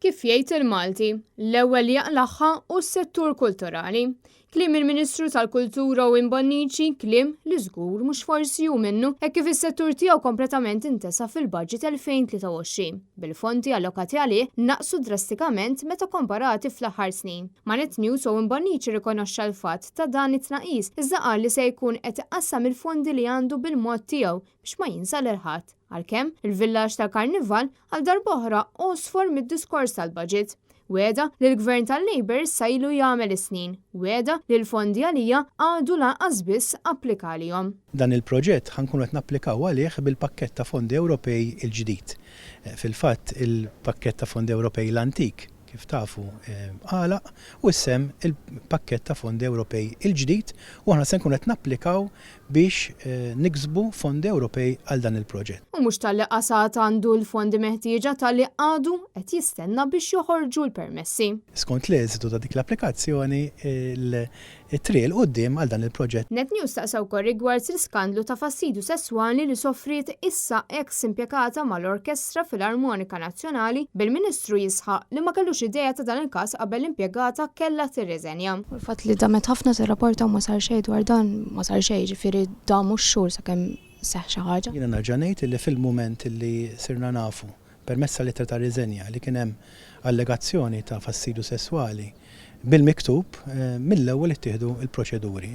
Kif jgħid il-Malti, l-ewwel li jaqlagħha hu s-settur kulturali. Kliem il-Ministru tal-Kultura Owen Bonnici, kliem li żgur mhux forsi hu minnu hekk kif is-settur tiegħu kompletament intesa fil-Budget 2023, bil-fondi allokati għalih naqsu drastikament meta komparati fl-aħħar snin. Ma' Net News Owen Bonnici rrikonoxxa l-fatt ta' dan it-tnaqqis iżda qal li se jkun qed iqassam il-fondi li għandu bil-mod tiegħu biex ma jinsa lil ħadd. Għalkemm, il-villaġġ tal-Karnival għal darb'oħra għosfor mid-diskors tal-budget. Wegħda li l-Gvern tal-Labour issa ilu jagħmel is-snin. Wegħda li l-fondi għalija għadu lanqas biss applika għalihom. Dan il-proġett ħa nkunu qed napplikaw għalih bil-pakkett ta' fondi Ewropej il-ġdid. Fil-fatt, il-pakkett ta' fondi Ewropej l-antik, kif tafu, għalaq u issa hemm il-pakkett ta' fondi Ewropej il-ġdid u aħna se nkunu qed napplikaw biex niksbu fondi Ewropej għal dan il-proġett. U mhux talli Assad għandu l-fondi meħtieġa talli għadu qed jistenna biex joħorġu l-permessi. Skont l-eżitu ta' dik l-applikazzjoni, it-triq 'il quddiem għal dan il-proġett. Net News staqsa wkoll rigward l-iskandlu ta' fastidju sesswali li sofriet issa eks impjegata mal-Orkestra Filarmonika Nazzjonali, bil-Ministru jisħaq li ma kellux idea ta' dan il-każ qabel l-impjegata kellha tirriżenja. U l-fatt li damet ħafna tirrapporta u ma sar xejn dwar dan, ma sar xejn, jiġifieri damu x-xhur sakemm seħħ xi ħaġa. Jiena nerġa' ngħid li fil-mument li sirna nafu, permezz tal-ittra ta' riżenja, li kien hemm allegazzjoni ta' fastidju sesswali bil-miktub, mill-ewwel ittieħdu l-proċeduri.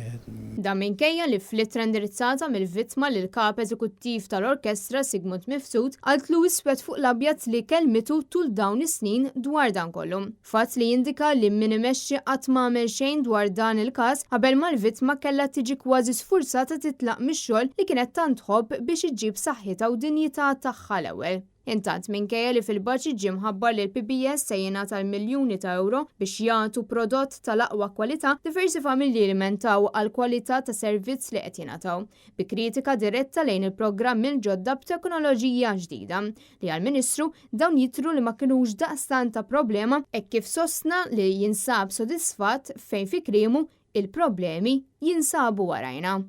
Dan minkejja li fl-ittra indirizzata mill-vittma lill-Kap Eżekuttiv tal-Orkestra Sigmund Mifsud qaltlu iswed fuq l-abjad li kellmitu tul dawn is-snin dwar dan kollu. Fatt li jindika li min imexxi qatt m'għamel xejn dwar dan il-każ qabel ma l-vittma kellha tiġi kważi sfurzata titlaq mix-xogħol li kienet tant tħobb biex iġġib saħħitha u dinjità tagħha l-ewwel. Intant, minkejja li fil-baġit ġie mħabbar li l-PBS se jingħata l-miljuni ta' ewro biex jagħtu prodott tal-aqwa kwalità, diversi familji ilmentaw għall-kwalità ta' servizz li qed jingħataw, bi kritika diretta lejn il-programmi l-ġodda b'teknoloġija ġdida, li għall-Ministru dawn jidhru li ma kinux daqstant ta' problema hekk kif sostna li jinsab sodisfatt fejn fi kliemu il-problemi jinsabu warajna.